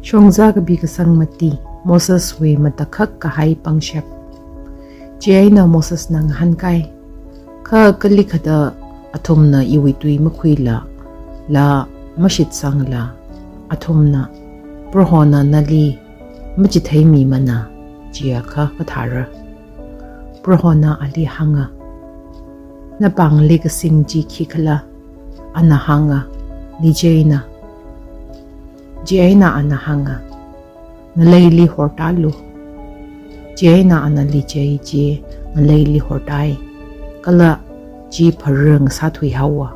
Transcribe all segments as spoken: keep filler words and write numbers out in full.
Shongza kapi kasang mati, Moseswui matakhak kahai pangshap. Chieina Mosesna ngahānkai, kha kalikhada athumna iwui tui makhuila, la mashitsangla, athumna, Prohona nali machitheimimana, chiakha kathāra. Prohona ali hānga, napāngli kasing chi khikhala? Ana hānga, Licheina. Chieina ana hānga, ngaleili hortālu. Chieina ana lichei chi ngaleili hortāi, kala chi phara ngasāthuihaowa.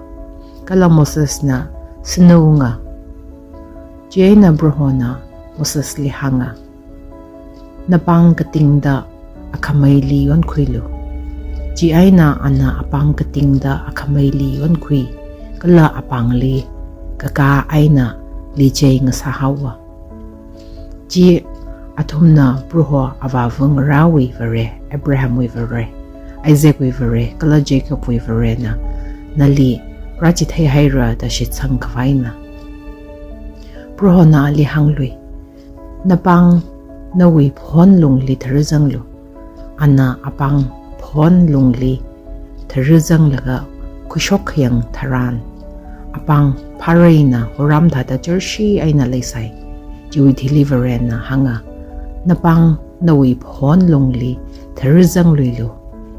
Kala Mosesna sinaunga. Chieina Prohona Mosesli hānga, napāng katingda akhameili yonkhuilu. Chieina ana apāng katingda akhameili yonkhui, kala apāngli kakā eina lichei ngasāhaowa. Chi athumna Proho avāva ngarāwui Vare, Abrahamwui Vare, Isaacwui Vare, kala Jacobwui Varena nali rāchitheihaira da shitsang khavaina. Prohona ali hānglui, napāng nawui phahon lungli tharazanglu. Ana apāng phahon lungli tharazanglaga khuishok khayang tharan, apāng phāreina horam thāda charshi eina leisai. Chiwui thili Varena hānga, napāng nawui phahon lungli tharazangluilu.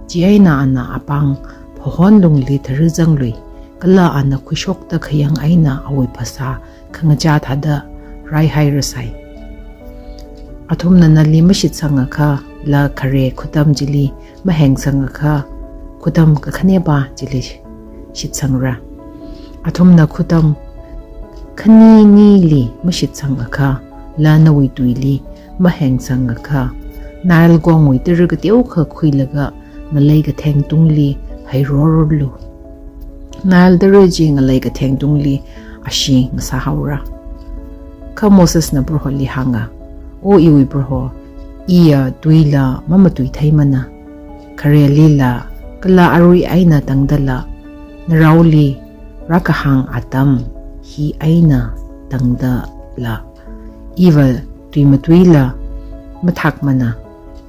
Chieina ana apāng phahon lungli tharazanglui, kala ana khuishokda khayang eina awui phasā khangachā thāda raihairasai. Athumna nali mashitsangakha, la khare khutam chili mahengsangakha, khutam kakhanepā chili shitsangra. Athumna khutam khani nili mashitsangakha, la nawui tuili mahengsangakha, Nile kongwui tara kateokha khuilaga ngalei katheng tungli heirorlu. Nile tara chi ngalei katheng tungli ashee ngasāhaora. Kha Mosesna Proholi hānga, O iwui Proho, iya tuila mamatuitheimana. Kharelila, kala arui eina tangdala, naraoli rākahāng atam hi eina tangdala, iva tui matuila mathakmana,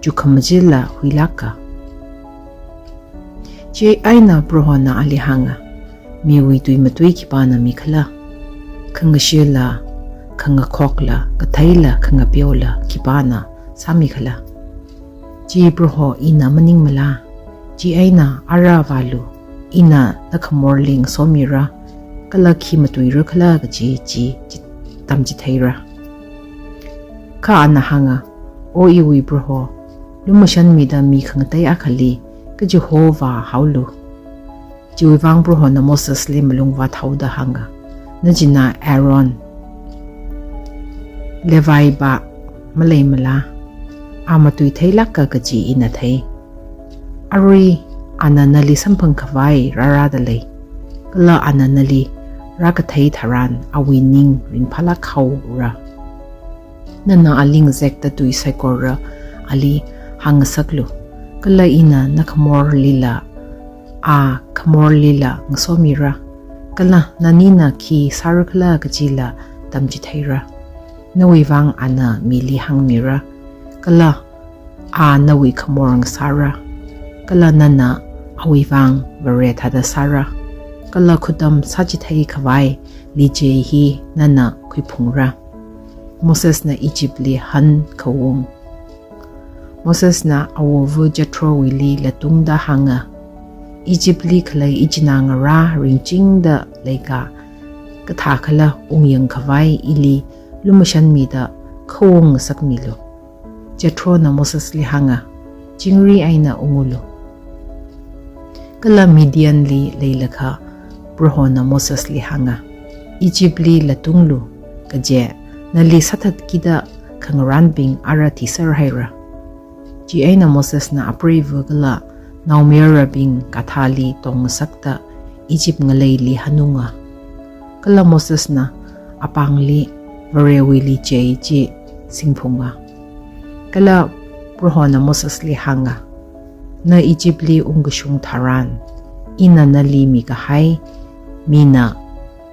chukhamajila huilāka. Chieina Prohona ali hānga, miwui tui matui khipāna mikhala? Khangashila, khangakhokla, katheila, khangapeola khipāna sāmikhala? Chi Proho ina maningmala? Chieina ara vālu, ina nakhamorli ngasomira, kala khi matuirakhala kaji chi, chi tamchitheira. Kha ana hānga, O iwui Proho, lumashanmida mi khangatei akhali kachihovā haolu. Chiwui vang Prohona Mosesli malung vāthaoda hānga, nachinā Aaron, Levi pā maleimala? A matuitheilāka kaji ina thei. Arui ana nali samphang khavai rārāda lei, kala ana nali rākathei tharan awui ning ringphālāk haora. Nana ali ngazekda tui saikora ali hāngngasaklu, kala ina nakhamorlila, a khamorlila ngasomira, kala nanina khi sārakhala kajila tamchitheira. Nawui vang ana mili hāngmira, kala a nawui khamor ngasāra, kala nana awui vang Vare thāda sāra, kala khutam sāchithei khavai lichei hi nana khuiphungra. Mosesna Egyptli hankhaung. Mosesna awova Jethro wuili latungda hānga, Egyptli khalei ichinā ngarā ringchingda leika, kathākhala ungyang khavai ili lumashanmida khaung ngasakmilu. Jethrona Mosesli hānga, chingri eina ungulu. Kala Midianli leilakha Prohona Mosesli hānga, Egyptli latunglu, kaje nali sāthatkida khangarānbing ara thiserhaira. Chieina Mosesna apreiva kala naomayarabing gadhāli tongngasakta Egypt ngaleili hanunga. Kala Mosesna apāngli Varewui lichei chi singphunga. Kala Prohona Mosesli hānga, na Egyptli ungkashung tharan, ina nali mikahai, mina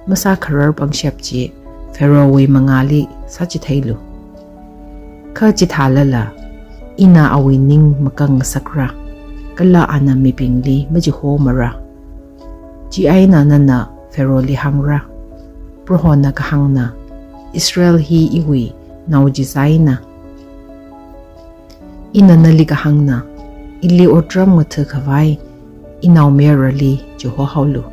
masākharar pangshap chi Pharaohwui mangāli sāchitheilu. Kha chithālala, ina awui ning makang ngasakra, kala ana mibingli machihomara. Chieina nana Pharaohli hāngra, 'Prohona kahāngna, Israel hi iwui nao chizaina. Ina nali kahāngna, ili otram ngatha khavai inaomayarali chihohaolu.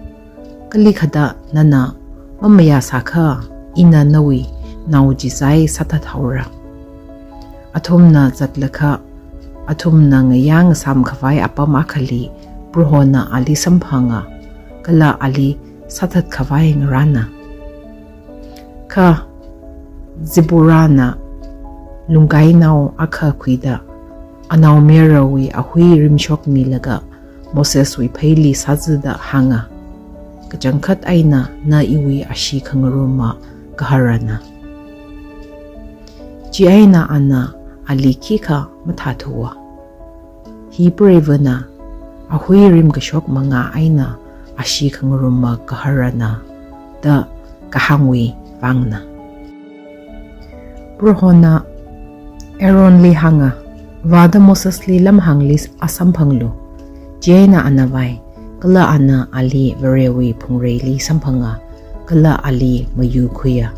Kalikhada nana mamayāsākha, ina nawui nao chizai sāthathaora.' Athumna zatlakha, athumna ngayā ngasām khavai apam akhali Prohona ali samphanga, kala ali sāthat khavai ngarāna. Kha Zipporahna lungkainao akha khuida, anaomayarawui ahui rimshokmilaga Moseswui pheili sāzada hānga, 'Kachangkhat eina na iwui ashee khangaruma gaharana.' Chieina ana ali khikha mathāthuwa. Hi preivana ahui rimkashok mangā eina ashee khangaruma gaharana da kahāngwui vangna. Prohona Aaronli hānga, 'Vāda Mosesli lamhāngli asamphanglu.' Chieina ana vāi, kala ana ali Varewui phungreili samphanga, kala ali mayukhuiya.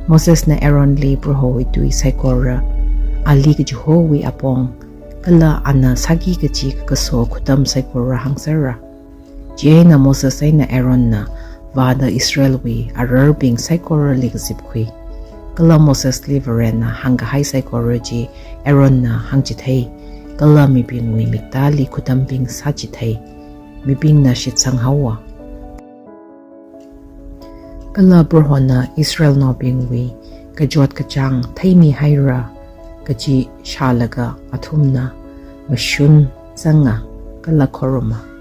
Mosesna Aaronli Prohowui tui saikora, ali kachihowui apong, kala ana sāki kachi kakaso khutam saikora hāngsera. Chieina Moses eina Aaronna vāda Israelwui ararbing saikorali kazipkhui. Kala Mosesli Varena hāngkahai saikora chi Aaronna hāngchithei, kala mibingwui miktāli khutambing sāchithei, mibingna shitsanghaowa. Kala Prohona Israelnaobingwui kachot kachāng theimihaira kaji shālaga athumna mashun zanga kala khoruma.